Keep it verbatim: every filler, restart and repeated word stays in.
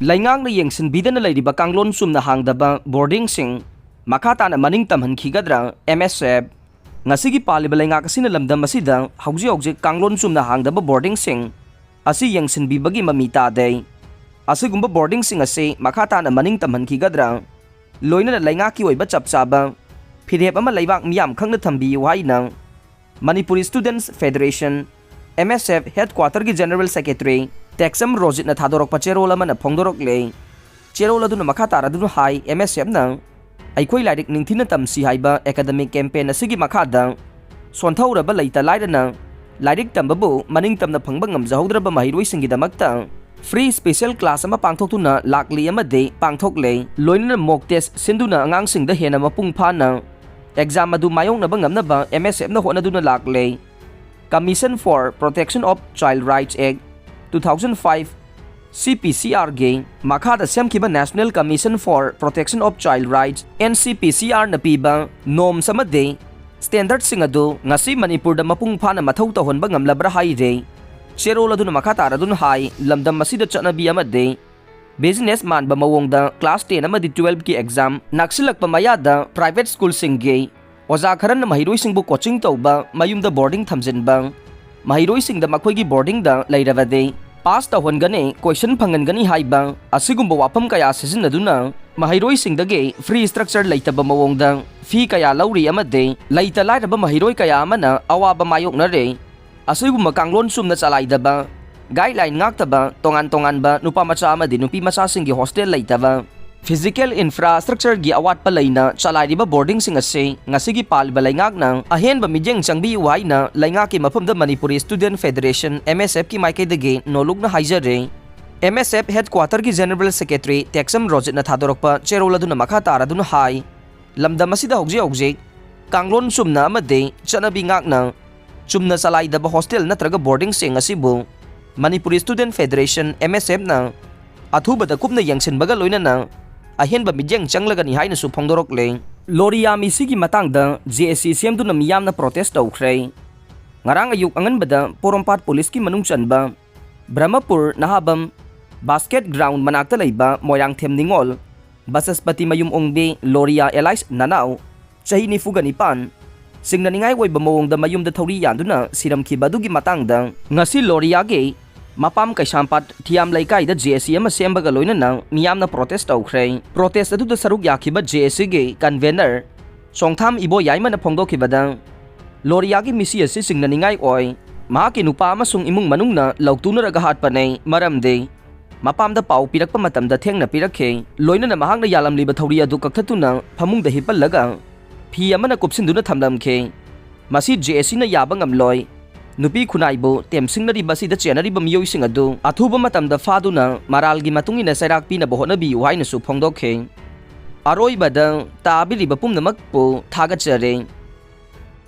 ꯂꯩꯉꯥꯛꯅ ꯌꯦꯡꯁꯤꯟꯕꯤꯗꯅ ꯂꯩꯔꯤꯕ ꯀꯥꯡꯂꯣꯟ ꯆꯨꯝꯅ ꯍꯥꯡꯗꯕ ꯕꯣꯔꯗꯤꯡꯁꯤꯡ ꯃꯈꯥ ꯇꯥꯅ ꯃꯅꯤꯡ ꯇꯝꯍꯟꯈꯤꯒꯗ꯭ꯔꯥ? ꯑꯦꯝ ꯑꯦꯁ ꯑꯦꯐ꯫ ꯉꯁꯤꯒꯤ ꯄꯥꯜꯂꯤꯕ ꯂꯩꯉꯥꯛ ꯑꯁꯤꯅ ꯂꯝꯗꯝ ꯑꯁꯤꯗ ꯍꯧꯖꯤꯛ ꯍꯧꯖꯤꯛ ꯀꯥꯡꯂꯣꯟ ꯆꯨꯝꯅ ꯍꯥꯡꯗꯕ ꯕꯣꯔꯗꯤꯡꯁꯤꯡ ꯑꯁꯤ ꯌꯦꯡꯁꯤꯟꯕꯤꯕꯒꯤ ꯃꯃꯤ ꯇꯥꯗꯦ꯫ ꯑꯁꯤꯒꯨꯝꯕ ꯕꯣꯔꯗꯤꯡꯁꯤꯡ ꯑꯁꯤ ꯃꯈꯥ ꯇꯥꯅ ꯃꯅꯤꯡ ꯇꯝꯍꯟꯈꯤꯒꯗ꯭ꯔꯥ? ꯂꯣꯏꯅꯅ ꯂꯩꯉꯥꯛꯀꯤ ꯑꯣꯏꯕ ꯆꯞ ꯆꯥꯕ ꯐꯤꯔꯦꯞ ꯑꯃ ꯂꯩꯕꯥꯛ ꯃꯤꯌꯥꯝ ꯈꯪꯅ ꯊꯝꯕꯤꯌꯨ ꯍꯥꯏꯅ ꯃꯅꯤꯄꯨꯔꯤ ꯁ꯭ꯇꯨꯗꯦꯟꯠꯁ ꯐꯦꯗꯔꯦꯁꯟ, ꯑꯦꯝ ꯑꯦꯁ ꯑꯦꯐ, ꯍꯦꯗꯀ꯭ꯋꯥꯇꯔꯒꯤ ꯖꯦꯅꯔꯦꯜ ꯁꯦꯀ꯭ꯔꯦꯇꯔꯤ ꯇꯦꯛꯆꯝ ꯔꯣꯖꯤꯠꯅ ꯊꯥꯗꯣꯔꯛꯄ ꯆꯦꯔꯣꯜ ꯑꯃꯅ ꯐꯣꯡꯗꯣꯔꯛꯂꯦ꯫ ꯆꯦꯔꯣꯜ ꯑꯗꯨꯅ ꯃꯈꯥ ꯇꯥꯔꯗꯨꯅ ꯍꯥꯏ, ꯑꯦꯝ ꯑꯦꯁ ꯑꯦꯐꯅ ꯑꯩꯈꯣꯏ ꯂꯥꯏꯔꯤꯛ ꯅꯤꯡꯊꯤꯅ ꯇꯝꯁꯤ ꯍꯥꯏꯕ ꯑꯦꯀꯥꯗꯃꯤꯛ ꯀꯦꯝꯄꯦꯟ ꯑꯁꯤꯒꯤ ꯃꯈꯥꯗ ꯁꯣꯟꯊꯍꯧꯔꯕ ꯂꯩꯇ ꯂꯥꯏꯔꯅ ꯂꯥꯏꯔꯤꯛ ꯇꯝꯕꯕꯨ ꯃꯅꯤꯡ ꯇꯝꯅ ꯐꯪꯕ ꯉꯝꯖꯍꯧꯗ꯭ꯔꯕ ꯃꯍꯩꯔꯣꯏꯁꯤꯡꯒꯤꯗꯃꯛꯇ ꯐ꯭ꯔꯤ ꯁ꯭ꯄꯦꯁꯦꯜ ꯀ꯭ꯂꯥꯁ ꯑꯃ ꯄꯥꯡꯊꯣꯛꯇꯨꯅ ꯂꯥꯛꯂꯤ ꯑꯃꯗꯤ ꯄꯥꯡꯊꯣꯛꯂꯦ꯫ ꯂꯣꯏꯅꯅ ꯃꯣꯛ ꯇꯦꯁ ꯁꯤꯟꯗꯨꯅ ꯑꯉꯥꯡꯁꯤꯡꯗ ꯍꯦꯟꯅ ꯃꯄꯨꯡ ꯐꯥꯅ ꯑꯦꯛꯖꯥꯝ ꯑꯗꯨ ꯃꯥꯌꯣꯛꯅꯕ ꯉꯝꯅꯕ ꯑꯦꯝ ꯑꯦꯁ ꯑꯦꯐꯅ ꯍꯣꯠꯅꯗꯨꯅ ꯂꯥꯛꯂꯦ꯫ Commission for Protection of Child Rights Act two thousand five, ꯁꯤ ꯄꯤ ꯁꯤ ꯑꯥꯔꯒꯤ ꯃꯈꯥꯗ ꯁꯦꯝꯈꯤꯕ National Commission for Protection of Child Rights, N C P ꯁꯤ ꯑꯥꯔꯅ ꯄꯤꯕ ꯅꯣꯔꯝꯁ ꯑꯃꯗꯤ ꯁ꯭ꯇꯦꯟꯗꯔꯗꯁꯤꯡ ꯑꯗꯨ ꯉꯁꯤ ꯃꯅꯤꯄꯨꯔꯗ ꯃꯄꯨꯡ ꯐꯥꯅ ꯃꯊꯧ ꯇꯧꯍꯟꯕ ꯉꯝꯂꯕ꯭ꯔꯥ ꯍꯥꯏꯔꯦ꯫ ꯆꯦꯔꯣꯜ ꯑꯗꯨꯅ ꯃꯈꯥ ꯇꯥꯔꯗꯨꯅ ꯍꯥꯏ, ꯂꯝꯗꯝ ꯑꯁꯤꯗ ꯆꯠꯅꯕꯤ ꯑꯃꯗꯤ ꯕꯤꯖꯤꯅꯦꯁ ꯃꯥꯟꯕ ꯃꯑꯣꯡꯗ ꯀ꯭ꯂꯥꯁ ꯇꯦꯟ ꯑꯃꯗꯤ ꯇꯨꯋꯦꯜꯐꯀꯤ ꯑꯦꯛꯖꯥꯝ ꯅꯛꯁꯤꯜꯂꯛꯄ ꯃꯌꯥꯗ ꯄ꯭ꯔꯥꯏꯚꯦꯠ ꯁ꯭ꯀꯨꯜꯁꯤꯡꯒꯤ ꯑꯣꯖꯥ ꯈꯔꯅ ꯃꯍꯩꯔꯣꯏꯁꯤꯡꯕꯨ ꯀꯣꯆꯤꯡ ꯇꯧꯕ, ꯃꯌꯨꯝꯗ ꯕꯣꯔꯗꯤꯡ ꯊꯝꯖꯤꯟꯕ, ꯃꯍꯩꯔꯣꯏꯁꯤꯡꯗ ꯃꯈꯣꯏꯒꯤ ꯕꯣꯔꯗꯤꯡꯗ ꯂꯩꯔꯕꯗꯤ ꯄꯥꯁ ꯇꯧꯍꯟꯒꯅꯤ, ꯀꯣꯏꯁꯟ ꯐꯪꯍꯟꯒꯅꯤ ꯍꯥꯏꯕ ꯑꯁꯤꯒꯨꯝꯕ ꯋꯥꯐꯝ ꯀꯌꯥ ꯁꯤꯖꯤꯟꯅꯗꯨꯅ ꯃꯍꯩꯔꯣꯏꯁꯤꯡꯗꯒꯤ ꯐ꯭ꯔꯤ ꯁ꯭ꯇ꯭ꯔꯛꯆꯔ ꯂꯩꯇꯕ ꯃꯑꯣꯡꯗ ꯐꯤ ꯀꯌꯥ ꯂꯧꯔꯤ ꯑꯃꯗꯤ ꯂꯩꯇ ꯂꯥꯏꯔꯕ ꯃꯍꯩꯔꯣꯏ ꯀꯌꯥ ꯑꯃꯅ ꯑꯋꯥꯕ ꯃꯥꯌꯣꯛꯅꯔꯦ꯫ ꯑꯁꯤꯒꯨꯝꯕ ꯀꯥꯡꯂꯣꯟ ꯆꯨꯝꯅ ꯆꯂꯥꯏꯗꯕ, ꯒꯥꯏꯗꯂꯥꯏꯟ ꯉꯥꯛꯇꯕ, ꯇꯣꯉꯥꯟ ꯇꯣꯉꯥꯟꯕ ꯅꯨꯄꯥ ꯃꯆꯥ ꯑꯃꯗꯤ ꯅꯨꯄꯤ ꯃꯆꯥꯁꯤꯡꯒꯤ ꯍꯣꯁꯇꯦꯜ ꯂꯩꯇꯕ, ꯐꯤꯖꯤꯀꯦꯜ ꯏꯟꯐ꯭ꯔꯥꯁ꯭ꯇ꯭ꯔꯛꯆꯔꯒꯤ ꯑꯋꯥꯠꯄ ꯂꯩꯅ ꯆꯂꯥꯏꯔꯤꯕ ꯕꯣꯔꯗꯤꯡꯁꯤꯡ ꯑꯁꯤ ꯉꯁꯤꯒꯤ ꯄꯥꯜꯂꯤꯕ ꯂꯩꯉꯥꯛꯅ ꯑꯍꯦꯟꯕ ꯃꯤꯠꯌꯦꯡ ꯆꯪꯕꯤꯌꯨ ꯍꯥꯏꯅ ꯂꯩꯉꯥꯛꯀꯤ ꯃꯐꯝꯗ ꯃꯅꯤꯄꯨꯔꯤ ꯁ꯭ꯇꯨꯗꯦꯟꯠ ꯐꯦꯗꯔꯦꯁꯟ, ꯑꯦꯝ ꯑꯦꯁ ꯑꯦꯐꯀꯤ ꯃꯥꯏꯀꯩꯗꯒꯤ ꯅꯣꯜꯂꯨꯛꯅ ꯍꯥꯏꯖꯔꯤ꯫ ꯑꯦꯝ ꯑꯦꯁ ꯑꯦꯐ ꯍꯦꯗꯀ꯭ꯋꯥꯇꯔꯒꯤ ꯖꯦꯅꯔꯦꯜ ꯁꯦꯀ꯭ꯔꯦꯇꯔꯤ ꯇꯦꯛꯆꯝ ꯔꯣꯖꯤꯠꯅ ꯊꯥꯗꯣꯔꯛꯄ ꯆꯦꯔꯣꯜ ꯑꯗꯨꯅ ꯃꯈꯥ ꯇꯥꯔꯗꯨꯅ ꯍꯥꯏ, ꯂꯝꯗꯝ ꯑꯁꯤꯗ ꯍꯧꯖꯤꯛ ꯍꯧꯖꯤꯛ ꯀꯥꯡꯂꯣꯟ ꯆꯨꯝꯅ ꯑꯃꯗꯤ ꯆꯠꯅꯕꯤ ꯉꯥꯛꯅ ꯆꯨꯝꯅ ꯆꯂꯥꯏꯗꯕ ꯍꯣꯁꯇꯦꯜ ꯅꯠꯇ꯭ꯔꯒ ꯕꯣꯔꯗꯤꯡꯁꯤꯡ ꯑꯁꯤꯕꯨ ꯃꯅꯤꯄꯨꯔꯤ ꯁ꯭ꯇꯨꯗꯦꯟꯠ ꯐꯦꯗꯔꯦꯁꯟ, ꯑꯦꯝ ꯑꯦꯁ ꯑꯦꯐꯅ ꯑꯊꯨꯕꯗ ꯀꯨꯞꯅ ꯌꯦꯡꯁꯤꯟꯕꯒ ꯂꯣꯏꯅꯅ ꯑꯍꯦꯟꯕ ꯃꯤꯠꯌꯦꯡ ꯆꯪꯂꯒꯅꯤ ꯍꯥꯏꯅꯁꯨ ꯐꯣꯡꯗꯣꯔꯛꯂꯦ꯫ ꯂꯣꯔꯤꯌꯥ ꯃꯤꯁꯤꯒꯤ ꯃꯇꯥꯡꯗ ꯖꯦ ꯑꯦ ꯁꯤ ꯁꯦꯝꯗꯨꯅ ꯃꯤꯌꯥꯝꯅ ꯄ꯭ꯔꯣꯇꯦꯁ ꯇꯧꯈ꯭ꯔꯦ꯫ ꯉꯔꯥꯡ ꯑꯌꯨꯛ ꯑꯉꯟꯕꯗ ꯄꯣꯔꯣꯝꯄꯥꯠ ꯄꯨꯂꯤꯁꯀꯤ ꯃꯅꯨꯡ ꯆꯟꯕ ꯕ꯭ꯔꯍꯃꯄꯨꯔ ꯅꯍꯥꯕꯝ ꯕꯥꯁꯀꯦꯠ ꯒ꯭ꯔꯥꯎꯟ ꯃꯅꯥꯛꯇ ꯂꯩꯕ ꯃꯣꯏꯔꯥꯡꯊꯦꯝ ꯅꯤꯉꯣꯜ ꯕꯆꯁꯄꯇꯤ ꯃꯌꯨꯝ ꯑꯣꯡꯕꯤ ꯂꯣꯔꯤꯌꯥ ꯑꯦꯂꯥꯏꯁ ꯅꯅꯥꯎ, ꯆꯍꯤ ꯅꯤꯐꯨꯒ ꯅꯤꯄꯥꯟ, ꯁꯤꯡꯅꯅꯤꯡꯉꯥꯏ ꯑꯣꯏꯕ ꯃꯑꯣꯡꯗ ꯃꯌꯨꯝꯗ ꯊꯧꯔꯤ ꯌꯥꯟꯗꯨꯅ ꯁꯤꯔꯝꯈꯤꯕ ꯑꯗꯨꯒꯤ ꯃꯇꯥꯡꯗ ꯉꯁꯤ ꯂꯣꯔꯤꯌꯥꯒꯤ ꯃꯄꯥꯝ ꯀꯩꯁꯥꯝꯄꯥꯠ ꯊꯤꯌꯥꯝ ꯂꯩꯀꯥꯏꯗ ꯖꯦ ꯑꯦꯁ ꯁꯤ ꯑꯃ ꯁꯦꯝꯕꯒ ꯂꯣꯏꯅꯅ ꯃꯤꯌꯥꯝꯅ ꯄ꯭ꯔꯣꯇꯦꯁ ꯇꯧꯈ꯭ꯔꯦ꯫ ꯄ꯭ꯔꯣꯇꯦꯁ ꯑꯗꯨꯗ ꯁꯔꯨꯛ ꯌꯥꯈꯤꯕ ꯖꯦ ꯑꯦꯁ ꯁꯤꯒꯤ ꯀꯟꯚꯦꯅꯔ ꯆꯣꯡꯊꯥꯝ ꯏꯕꯣꯌꯥꯏꯃꯅ ꯐꯣꯡꯗꯣꯛꯈꯤꯕꯗ, ꯂꯣꯔꯤꯌꯥꯒꯤ ꯃꯤꯁꯤ ꯑꯁꯤ ꯆꯤꯡꯅꯅꯤꯡꯉꯥꯏ ꯑꯣꯏ꯫ ꯃꯍꯥꯛꯀꯤ ꯅꯨꯄꯥ ꯑꯃꯁꯨꯡ ꯏꯃꯨꯡ ꯃꯅꯨꯡꯅ ꯂꯧꯇꯨꯅꯔꯒ ꯍꯥꯠꯄꯅꯦ, ꯃꯔꯝꯗꯤ ꯃꯄꯥꯝꯗ ꯄꯥꯎ ꯄꯤꯔꯛꯄ ꯃꯇꯝꯗ ꯊꯦꯡꯅ ꯄꯤꯔꯛꯈꯤ꯫ ꯂꯣꯏꯅꯅ ꯃꯍꯥꯛꯅ ꯌꯥꯜꯂꯝꯂꯤꯕ ꯊꯧꯔꯤ ꯑꯗꯨ ꯀꯛꯊꯠꯇꯨꯅ ꯐꯃꯨꯡꯗ ꯍꯤꯞꯍꯜꯂꯒ ꯐꯤ ꯑꯃꯅ ꯀꯨꯞꯁꯤꯟꯗꯨꯅ ꯊꯝꯂꯝꯈꯤ꯫ ꯃꯁꯤ ꯖꯦ ꯑꯦꯁ ꯁꯤꯅ ꯌꯥꯕ ꯉꯝꯂꯣꯏ꯫ ꯅꯨꯄꯤ ꯈꯨꯟꯅꯥꯏꯕꯨ ꯇꯦꯝꯁꯤꯡꯅꯔꯤꯕ ꯑꯁꯤꯗ ꯆꯦꯟꯅꯔꯤꯕ ꯃꯤꯑꯣꯏꯁꯤꯡ ꯑꯗꯨ ꯑꯊꯨꯕ ꯃꯇꯝꯗ ꯐꯥꯗꯨꯅ ꯃꯔꯥꯜꯒꯤ ꯃꯇꯨꯡ ꯏꯟꯅ ꯆꯩꯔꯥꯛ ꯄꯤꯅꯕ ꯍꯣꯠꯅꯕꯤꯌꯨ ꯍꯥꯏꯅꯁꯨ ꯐꯣꯡꯗꯣꯛꯈꯤ꯫ ꯑꯔꯣꯏꯕꯗ ꯇꯥꯕꯤꯔꯤꯕ ꯄꯨꯝꯅꯃꯛꯄꯨ ꯊꯥꯒꯠꯆꯔꯤ꯫